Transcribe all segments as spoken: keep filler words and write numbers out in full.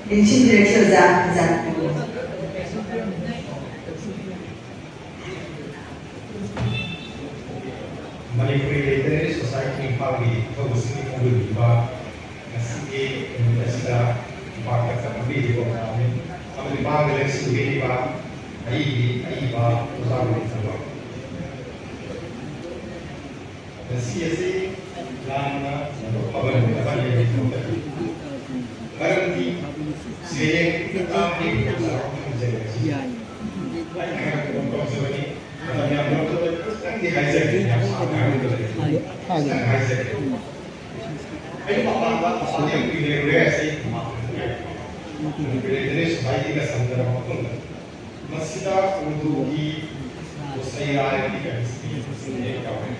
ꯅꯤꯡꯁꯤꯡꯕꯤꯔꯛꯈꯤ ꯑꯣꯖꯥ, ꯑꯣꯖꯥ꯫ Manipuri literary society ꯏꯝꯐꯥꯜꯒꯤ ꯊꯧꯕꯁꯤꯡꯒꯤ ꯈꯣꯡꯖꯣꯝꯕꯤꯕ ꯉꯁꯤꯒꯤ ꯅꯨꯃꯤꯠ ꯑꯁꯤꯗ ꯏꯝꯐꯥꯜꯗ ꯆꯠꯅꯕꯤꯔꯤꯕ ꯑꯣꯖꯥꯅꯤ꯫ ꯑꯃꯗꯤ ꯃꯥꯒ ꯂꯩꯁꯤꯟꯕꯤꯔꯤꯕ ꯑꯩꯒꯤ ꯑꯏꯕ ꯑꯣꯖꯥ ꯔꯣꯍꯤꯠ ꯊꯧꯕ꯫ ꯉꯁꯤ ꯑꯁꯤ ꯌꯥꯝꯅ ꯐꯕ ꯅꯨꯃꯤꯠ ꯑꯃꯅꯤ ꯍꯥꯏꯅ ꯈꯟꯖꯩ꯫ ꯃꯔꯝꯗꯤ ꯁꯩꯔꯦꯡ ꯃꯇꯥꯡꯒꯤ ꯈꯨꯗꯣꯡꯆꯥꯕ ꯐꯪꯖꯔꯦ ꯉꯁꯤ꯫ ꯑꯩ ꯈꯔ ꯀꯩꯅꯣ ꯇꯧꯖꯕꯅꯤ꯫ ꯃꯇꯝ ꯌꯥꯝ ꯂꯧꯖꯕꯅꯤ꯫ ꯈꯤꯇꯪꯗꯤ ꯍꯥꯏꯖꯒꯦ꯫ ꯌꯥꯝ ꯁꯥꯡꯅ ꯍꯥꯏꯔꯣꯏꯗꯕꯅꯤ꯫ ꯈꯤꯇꯪ ꯍꯥꯏꯖꯒꯦ꯫ ꯑꯩ ꯃꯄꯥꯟꯗ, ꯃꯄꯥꯟꯗ ꯌꯥꯝ ꯀꯨꯏꯅ ꯂꯩꯔꯨꯔꯦ꯫ ꯑꯩ ꯃꯄꯥꯟꯗ ꯂꯩꯔꯨꯔꯦ꯫ ꯁꯣꯁꯥꯏꯇꯤꯒ ꯁꯝꯅꯔꯕ ꯃꯇꯨꯡꯗ ꯃꯁꯤꯗ ꯎꯔꯗꯨꯒꯤ ꯎꯁꯩꯔꯥꯏꯒꯤ ꯀꯕꯤꯁ꯭ꯔꯤ ꯁꯤꯡꯗꯦ ꯀꯧꯋꯦ꯫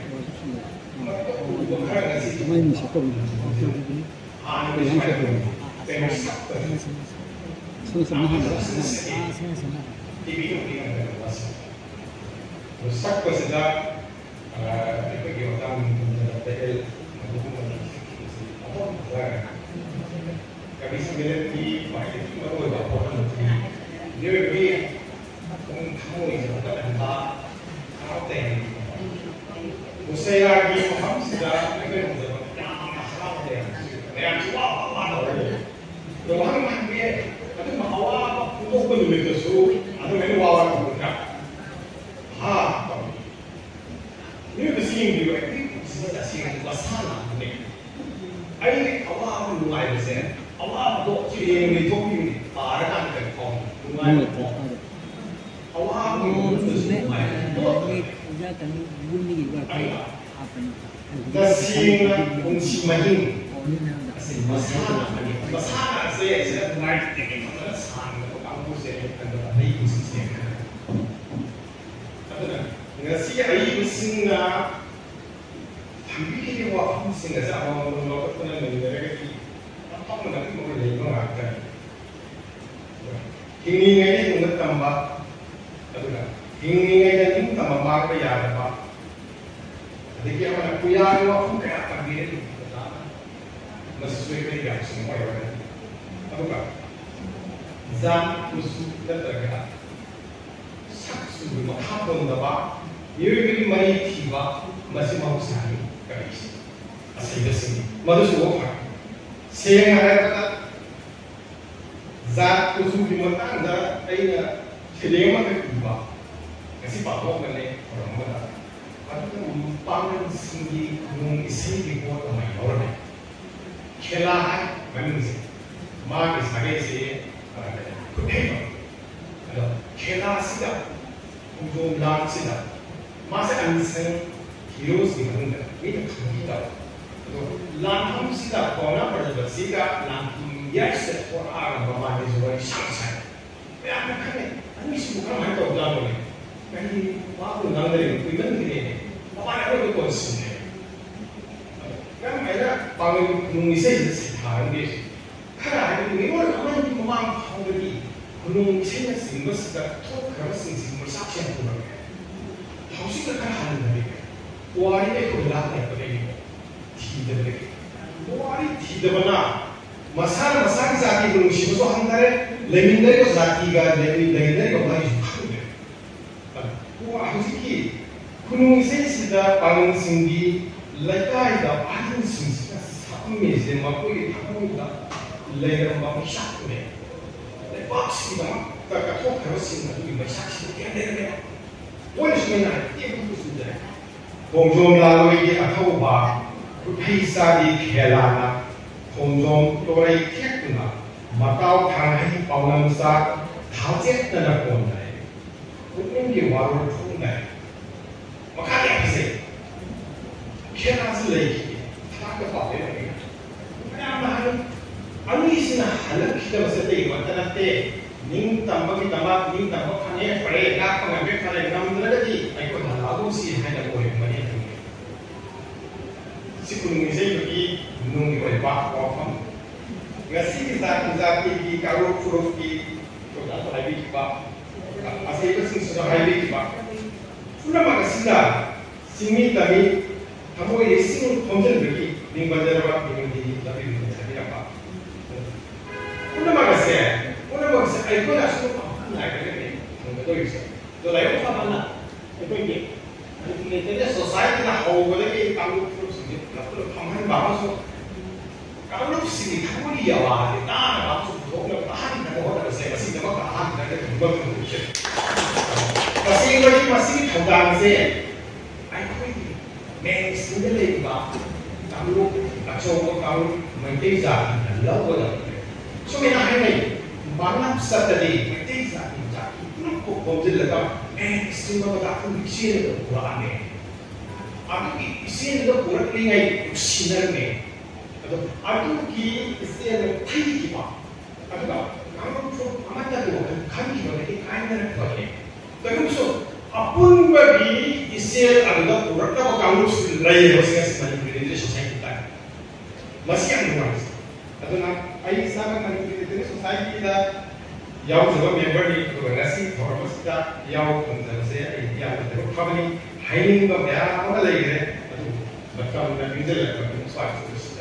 ꯃꯗꯨ ꯎꯕ ꯈꯔ ꯉꯁꯤ ꯃꯣꯏ ꯃꯤꯁꯦ ꯇꯧꯕꯅꯦ꯫ ꯍꯥꯟꯅ ꯀꯩꯁꯨ ꯍꯥꯏꯔꯝꯗꯦ꯫ ꯀꯩꯅꯣ ꯁꯛꯄꯁꯦ꯫ ꯁꯅꯥ ꯁꯅꯥ ꯍꯥꯟꯅ꯫ ꯁꯅꯥ ꯁꯅꯥ꯫ ꯇꯤꯚꯤ ꯌꯦꯡꯉꯒ ꯁꯛꯄꯁꯤꯗ ꯑꯩꯈꯣꯏꯒꯤ ꯃꯇꯥꯡ ꯅꯤꯡꯊꯝꯊꯥꯗ ꯇꯦꯛꯑꯦꯜ ꯃꯗꯨꯒꯨꯝꯕ ꯁꯤꯡꯁꯤ ꯑꯍꯨꯝ ꯐꯖꯈ꯭ꯔꯦ꯫ ꯀꯕꯤ ꯁꯝꯃꯦꯂꯟꯒꯤ ꯈ꯭ꯋꯥꯏꯗꯒꯤ ꯃꯔꯨꯑꯣꯏꯕ ꯋꯥꯐꯝ ꯑꯗꯨꯗꯤ ꯃꯤꯑꯣꯏꯕꯒꯤ ꯄꯨꯛꯅꯤꯡ ꯊꯃꯣꯏꯁꯦ ꯍꯟꯒꯠꯍꯟꯕ, ꯍꯔꯥꯎ ꯇꯌꯥꯝꯕ꯫ ꯃꯨꯁꯩꯔꯥꯒꯤ ꯃꯐꯝꯁꯤꯗ ꯑꯩꯈꯣꯏ ꯈꯨꯟꯗ ꯌꯥꯝꯅ ꯍꯔꯥꯎ ꯇꯌꯥꯝꯕ, ꯃꯌꯥꯝꯁꯨ ꯋꯥ ꯋꯥ ꯋꯥ ꯇꯧꯔ ꯂꯩ꯫ ꯑꯗꯣ ꯋꯥꯍꯪ ꯍꯪꯕ ꯌꯥꯏ, ꯑꯗꯨꯝꯕ ꯑꯋꯥꯕ ꯐꯣꯡꯗꯣꯛꯄ ꯅꯨꯃꯤꯠꯇꯁꯨ ꯑꯗꯨꯃꯥꯏꯅ ꯋꯥ ꯋꯥ ꯇꯧꯒꯗ꯭ꯔꯥ? ꯍꯥ ꯇꯧꯏ꯫ ꯃꯤꯑꯣꯏꯕꯁꯤ ꯌꯦꯡꯕꯤꯌꯨ, ꯑꯩꯈꯣꯏꯒꯤ ꯄꯨꯟꯁꯤꯗ ꯇꯁꯦꯡꯅ ꯃꯁꯥꯟꯅ ꯑꯃꯅꯤ꯫ ꯑꯩ ꯑꯋꯥꯕ ꯅꯨꯡꯉꯥꯏꯕꯁꯦ, ꯑꯋꯥꯕꯗꯣ ꯆꯤꯔꯦꯡ ꯂꯩꯊꯣꯛꯄꯤꯌꯨꯅꯦ, ꯄꯥꯔꯀꯥꯟꯗ ꯀꯩꯅꯣ ꯐꯥꯎꯕ ꯅꯨꯡꯉꯥꯏꯕ ꯐꯥꯎꯕ꯫ ꯑꯋꯥꯕꯒꯤ ꯃꯅꯨꯡꯗꯁꯨ ꯅꯨꯡꯉꯥꯏꯕ ꯂꯣꯠꯄꯅꯦ꯫ ꯑꯩꯅ ꯇꯁꯦꯡꯅ ꯄꯨꯟꯁꯤ ꯃꯍꯤꯡ ꯑꯁꯤ ꯃꯁꯥꯟꯅ ꯑꯃꯅꯤ꯫ ꯃꯁꯥꯟꯅ ꯑꯁꯦ ꯁꯤꯗ ꯅꯨꯡꯉꯥꯏꯇꯦ, ꯐꯖꯅ ꯁꯥꯟꯅꯕ ꯀꯥꯡꯕꯨꯁꯦ ꯑꯩ ꯈꯟꯕꯗ ꯑꯩ ꯄꯨꯟꯁꯤꯁꯦ꯫ ꯑꯗꯨꯅ ꯉꯁꯤ ꯑꯏꯕꯁꯤꯡꯅ ꯊꯝꯕꯤꯔꯤꯕ ꯋꯥꯐꯝꯁꯤꯡ ꯑꯁꯤ ꯑꯃꯃꯝ ꯂꯧꯈꯠꯇꯨꯅ ꯅꯩꯅꯔꯒꯗꯤ ꯃꯐꯝ ꯃꯅꯥꯛꯀꯤ ꯃꯒꯨꯟ ꯂꯩꯕ ꯉꯥꯛꯇꯅꯤ꯫ ꯍꯤꯡꯂꯤꯉꯩꯗ ꯍꯤꯡꯕ ꯇꯝꯕ, ꯑꯗꯨꯒ ꯍꯤꯡꯂꯤꯉꯩꯗ ꯅꯤꯡꯇꯝꯕ ꯃꯥꯡꯕ ꯌꯥꯗꯕ, ꯑꯗꯒꯤ ꯑꯃꯅ ꯄꯨꯌꯥꯒꯤ ꯋꯥꯐꯝ ꯀꯌꯥ ꯇꯝꯕꯤꯔꯤ꯫ ꯃꯁꯤꯁꯨ ꯑꯩꯈꯣꯏ ꯌꯥꯝ ꯁꯤꯡꯕ ꯑꯣꯏꯔꯒꯅꯤ꯫ ꯑꯗꯨꯒ ꯖꯥꯠ, ꯀꯨꯆꯨ ꯅꯠꯇ꯭ꯔꯒ ꯁꯛ ꯆꯨꯒꯤ ꯃꯈꯥ ꯄꯣꯟꯗꯕ ꯃꯤꯑꯣꯏꯕꯒꯤ ꯃꯔꯤ ꯊꯤꯕ, ꯃꯁꯤ ꯃꯍꯧꯁꯥꯅꯤ꯫ ꯀꯔꯤꯁꯤ ꯑꯁꯩꯕꯁꯤꯡꯅꯤ, ꯃꯗꯨꯁꯨ ꯋꯥꯐꯝ꯫ ꯁꯦꯡꯅ ꯍꯥꯏꯔꯕꯗ, ꯖꯥꯠ ꯀꯨꯆꯨꯒꯤ ꯃꯇꯥꯡꯗ ꯑꯩꯅ ꯁꯩꯔꯦꯡ ꯑꯃꯈꯛ ꯏꯕ, ꯉꯁꯤ ꯄꯥꯡꯊꯣꯛꯄꯅꯦ ꯊꯧꯔꯝ ꯑꯃꯗ꯫ ꯃꯗꯨꯗ ꯄꯥꯡꯒꯜꯁꯤꯡꯒꯤ ꯈꯨꯅꯨꯡ ꯏꯁꯩꯒꯤ ꯄꯣꯠ ꯑꯃ ꯌꯥꯎꯔꯝꯃꯦ꯫ ꯈꯦꯂꯥ ꯍꯥꯏ ꯃꯃꯤꯡꯁꯦ꯫ ꯃꯥꯒꯤ ꯁꯥꯒꯩꯁꯦ, ꯑ, ꯈꯨꯠꯍꯩꯕ꯫ ꯑꯗꯣ ꯈꯦꯂꯥꯁꯤꯗ, ꯈꯣꯡꯖꯣꯝ ꯂꯥꯟꯁꯤꯗ ꯃꯥꯁꯦ unsung heroes ꯀꯤ ꯃꯅꯨꯡꯗ ꯃꯤꯅ ꯈꯪꯕꯤꯗꯕ꯫ ꯑꯗꯣ ꯂꯥꯟꯐꯝꯁꯤꯗ ꯄꯥꯎꯅꯥ ꯄ꯭ꯔꯗꯤꯞꯁꯤꯒ ꯂꯥꯟꯐꯝ ꯌꯥꯏꯁꯤꯗ ꯊꯣꯔꯛꯑꯒ ꯃꯕꯥꯅꯤꯁꯨ ꯋꯥꯔꯤ ꯁꯥ ꯁꯥꯏ꯫ ꯃꯌꯥꯝꯅ ꯈꯪꯉꯦ, "ꯑꯅꯤꯁꯤꯕꯨ ꯀꯔꯝꯍꯥꯏꯅ ꯇꯧꯖꯥꯠꯅꯣꯅꯦ? ꯀꯔꯤ ꯋꯥꯕꯨ ꯉꯥꯡꯅꯔꯤꯅꯣ? ꯀꯨꯏꯃꯟꯈ꯭ꯔꯦꯅꯦ꯫ ꯃꯕꯥꯅꯤ ꯑꯔꯣꯏꯕ ꯀꯣꯟꯁꯤꯟꯅꯔꯦ꯫ ꯀꯔꯝꯍꯥꯏꯅ ꯄꯥꯡꯒꯜꯒꯤ ꯈꯨꯅꯨꯡ ꯏꯁꯩꯁꯤꯗ ꯁꯩꯊꯥꯔꯝꯒꯦ?" ꯈꯔ ꯍꯥꯏꯕꯗꯤ ꯃꯤꯔꯣꯜ ꯑꯃꯒꯤ ꯃꯃꯥꯡ ꯐꯥꯎꯕꯗꯤ ꯈꯨꯅꯨꯡ ꯏꯁꯩꯅꯆꯤꯡꯕꯁꯤꯗ ꯊꯣꯛꯈ꯭ꯔꯕꯁꯤꯡꯁꯤ ꯃꯩꯁꯥꯛꯁꯦ ꯌꯥꯝ ꯎꯔꯝꯃꯦ꯫ ꯍꯧꯖꯤꯛꯅ ꯈꯔ ꯍꯟꯊꯔꯦ꯫ ꯄꯨꯋꯥꯔꯤ ꯑꯩꯈꯣꯏ ꯂꯥꯞꯅꯔꯛꯄꯗꯒꯤꯀꯣ, ꯊꯤꯗꯕꯗꯒꯤ꯫ ꯄꯨꯋꯥꯔꯤ ꯊꯤꯗꯕꯅ ꯃꯁꯥꯅ ꯃꯁꯥꯒꯤ ꯖꯥꯇꯤꯕꯨ ꯅꯨꯡꯁꯤꯕꯁꯨ ꯍꯟꯊꯔꯦ, ꯂꯩꯃꯤꯟꯅꯔꯤꯕ ꯖꯥꯇꯤꯒ ꯂꯩꯃꯤ-, ꯂꯩꯅꯔꯤꯕ ꯃꯔꯤꯁꯨ ꯈꯪꯗ꯭ꯔꯦ꯫ ꯑꯗꯨ ꯍꯧꯖꯤꯛꯀꯤ ꯈꯨꯅꯨꯡ ꯏꯁꯩꯁꯤꯗ ꯄꯥꯡꯒꯜꯁꯤꯡꯒꯤ ꯂꯩꯀꯥꯏꯗ ꯑꯍꯟꯁꯤꯡꯁꯤꯅ ꯁꯛꯑꯝꯃꯤꯁꯦ ꯃꯈꯣꯏꯒꯤ ꯊꯃꯣꯏꯗ ꯂꯩꯔꯝꯕ ꯃꯩꯁꯥꯛꯇꯨꯅꯦ꯫ ꯂꯩꯕꯥꯛꯁꯤꯒꯤꯗꯃꯛꯇ ꯀꯠꯊꯣꯛꯈ꯭ꯔꯕꯁꯤꯡ ꯑꯗꯨꯒꯤ ꯃꯩꯁꯥꯛꯁꯤꯗꯤ ꯀꯌꯥꯝ ꯂꯩꯔꯝꯃꯦꯕ꯫ ꯃꯣꯏꯅ ꯁꯨꯃꯥꯏꯅ ꯍꯥꯏ, "ꯇꯦꯛꯄ ꯈꯨꯠꯁꯨꯗ꯭ꯔꯦ꯫ ꯈꯣꯡꯖꯣꯝ ꯂꯥꯜꯂꯣꯏꯒꯤ ꯑꯊꯧꯕ ꯈꯨꯠꯍꯩ ꯆꯥꯕꯤ ꯈꯦꯂꯥꯅ ꯈꯣꯡꯖꯣꯝ ꯇꯣꯔꯩ ꯊꯦꯛꯇꯨꯅ ꯃꯇꯥꯎ ꯊꯥꯡꯍꯩ ꯄꯥꯎꯅꯝꯆꯥ ꯊꯥꯖꯦꯠꯅꯅ ꯀꯣꯟꯅꯔꯦ꯫ ꯄꯨꯛꯅꯤꯡꯒꯤ ꯋꯥꯔꯣꯜ ꯐꯣꯡꯅꯔꯦ꯫" ꯃꯈꯥꯗꯤ ꯌꯥꯝ ꯐꯖꯩ꯫ ꯈꯦꯂꯥꯁꯨ ꯂꯩꯈꯤꯗꯦ꯫ ꯊꯕꯥꯛꯇ ꯄꯥꯎ ꯂꯩꯔꯝꯃꯦ꯫ ꯃꯌꯥꯝꯅ ꯍꯥꯏ, "ꯑꯅꯤꯁꯤꯅ ꯍꯜꯂꯛꯈꯤꯗꯕꯁꯦ ꯑꯇꯩꯒꯤ ꯑꯃꯠꯇ ꯅꯠꯇꯦ꯫ ꯅꯤꯡꯇꯝꯕꯒꯤꯗꯃꯛ ꯅꯤꯡꯇꯝꯕ ꯐꯪꯉꯦ, ꯐꯔꯦ, ꯉꯥꯛꯄ ꯉꯝꯃꯦ, ꯐꯔꯦ, ꯉꯝꯗ꯭ꯔꯒꯗꯤ ꯑꯩꯈꯣꯏ ꯍꯜꯂꯛꯑꯒꯨꯝꯁꯤ" ꯍꯥꯏꯅ ꯑꯣꯏꯔꯝꯒꯅꯤ ꯈꯜꯂꯤ꯫ ꯁꯤ ꯈꯨꯅꯨꯡ ꯏꯁꯩꯗꯨꯒꯤ ꯅꯨꯡꯒꯤ ꯑꯣꯏꯕ ꯋꯥꯐꯝ꯫ ꯉꯁꯤꯒꯤ ꯖꯥꯇꯤ ꯖꯥꯇꯤꯒꯤ ꯀꯥꯡꯂꯨꯞ ꯐꯨꯔꯨꯞꯀꯤ ꯑꯣꯖꯥꯁꯨ ꯍꯥꯏꯕꯤꯈꯤꯕ, ꯑꯁꯩꯕꯁꯤꯡꯁꯤꯁꯨ ꯍꯥꯏꯕꯤꯈꯤꯕ, ꯄꯨꯝꯅꯃꯛ ꯑꯁꯤꯅ ꯆꯤꯡꯃꯤ ꯇꯝꯃꯤ ꯊꯃꯣꯏ ꯂꯤꯁꯤꯡ ꯈꯣꯝꯖꯤꯟꯕꯒꯤ ꯅꯤꯡꯕꯖꯔꯕ ꯃꯤꯑꯣꯏꯅꯤ ꯂꯝꯕꯤꯗꯨꯗ ꯆꯠꯃꯤꯟꯅꯕ꯫ ꯄꯨꯝꯅꯃꯛ ꯑꯁꯦ, ꯄꯨꯝꯅꯃꯛ ꯑꯁꯦ ꯑꯩꯈꯣꯏꯅ ꯑꯁꯨꯝꯕ ꯄꯥꯡꯊꯣꯛꯅꯉꯥꯏꯗꯅꯦ ꯊꯝꯒꯗꯧꯔꯤꯁꯦ꯫ ꯑꯗꯣ ꯂꯥꯏꯕꯛ ꯐꯕꯅ ꯑꯩꯈꯣꯏꯒꯤ ꯃꯅꯤꯄꯨꯔ ꯂꯤꯇꯔꯦꯆꯔ ꯁꯣꯁꯥꯏꯇꯤꯅ ꯍꯧꯕꯗꯒꯤ ꯀꯥꯡꯂꯨꯞ ꯐꯨꯔꯨꯞꯁꯤꯡꯁꯦ ꯄꯨꯂꯞ ꯄꯨꯂꯞ ꯐꯝꯍꯟꯕ ꯑꯃꯁꯨꯡ ꯀꯥꯡꯂꯨꯞꯁꯤꯡꯒꯤ ꯊꯃꯣꯏꯒꯤ ꯌꯥꯋꯥꯁꯦ ꯇꯥꯅꯕ ꯑꯃꯁꯨꯡ ꯄꯨꯊꯣꯛꯅꯕ ꯇꯥꯍꯟꯅꯕ ꯍꯣꯠꯅꯕꯁꯦ ꯃꯁꯤꯗꯃꯛꯇ ꯑꯍꯥꯟꯕꯗ ꯈꯨꯝꯕ ꯉꯝꯍꯧꯗꯦ꯫ ꯇꯁꯦꯡꯕꯗꯤ ꯃꯁꯤꯒꯤ ꯊꯧꯗꯥꯡꯁꯦ ꯑꯩꯈꯣꯏꯒꯤ ꯃꯦꯟꯁꯇ꯭ꯔꯤꯝꯗ ꯂꯩꯔꯤꯕ ꯀꯥꯡꯂꯨꯞ, ꯑꯆꯧꯕ ꯀꯥꯡꯂꯨꯞ ꯃꯩꯇꯩ ꯖꯥꯇꯤꯅ ꯂꯧꯒꯗꯕꯅꯤ꯫ ꯁꯨꯃꯥꯏꯅ ꯍꯥꯏꯅꯩ, ꯃꯥꯡꯂꯞ ꯆꯠꯇꯗꯤ ꯃꯩꯇꯩ ꯖꯥꯇꯤ ꯖꯥꯇꯤ ꯄꯨꯝꯅꯃꯛꯄꯨ ꯈꯣꯝꯖꯤꯜꯂꯒ ꯃꯦꯟꯁꯇ꯭ꯔꯤꯝ ꯑꯃꯗ ꯑꯩꯈꯣꯏꯒꯤ ꯏꯆꯦꯜꯗ ꯄꯨꯔꯛꯑꯝꯃꯦ꯫ ꯑꯗꯨꯒꯤ ꯏꯆꯦꯜꯗ ꯄꯨꯔꯛꯂꯤꯉꯩ ꯅꯨꯡꯁꯤꯅꯔꯝꯃꯦ꯫ ꯑꯗꯣ ꯑꯗꯨꯒꯤ ꯏꯆꯦꯜꯗ ꯊꯩꯈꯤꯕ, ꯑꯗꯨꯒ ꯀꯥꯡꯂꯨꯞ ꯐꯨꯔꯨꯞ ꯑꯃꯠꯇꯒꯤ ꯋꯥꯈꯜ ꯈꯟꯈꯤꯕꯗꯒꯤ ꯀꯥꯏꯅꯔꯛꯄꯅꯦ꯫ ꯀꯩꯒꯨꯝꯕꯁꯨ ꯑꯄꯨꯟꯕꯒꯤ ꯏꯆꯦꯜ ꯑꯗꯨꯗ ꯄꯨꯔꯛꯇꯕ ꯀꯥꯡꯂꯨꯞꯁꯨ ꯂꯩꯌꯦꯕ ꯁꯤ ꯉꯁꯤ ꯃꯅꯤꯄꯨꯔꯤ ꯂꯤꯇꯔꯦꯆꯔ ꯁꯣꯁꯥꯏꯇꯤꯗ꯫ ꯃꯁꯤ ꯌꯥꯝ ꯅꯨꯡꯉꯥꯏꯖꯩ꯫ ꯑꯗꯨꯅ ꯑꯩ ꯏꯁꯥꯃꯛ ꯃꯅꯤꯄꯨꯔꯤ ꯂꯤꯇꯔꯦꯆꯔ ꯁꯣꯁꯥꯏꯇꯤꯗ ꯌꯥꯎꯖꯕ ꯃꯦꯝꯕꯔꯅꯤ, ꯑꯗꯨꯒ ꯉꯁꯤ ꯊꯧꯔꯝ ꯑꯁꯤꯗ ꯌꯥꯎꯕ ꯐꯪꯖꯕꯁꯦ ꯑꯩ ꯌꯥꯝꯅ ꯂꯥꯏꯕꯛ ꯐꯕꯅꯤ꯫ ꯍꯥꯏꯅꯤꯡꯕ ꯃꯌꯥꯝ ꯑꯃ ꯂꯩꯈ꯭ꯔꯦ, ꯑꯗꯨꯕꯨ ꯃꯇꯝꯅ ꯄꯤꯖꯔꯛꯄ ꯁ꯭ꯋꯥꯏꯁꯤꯗ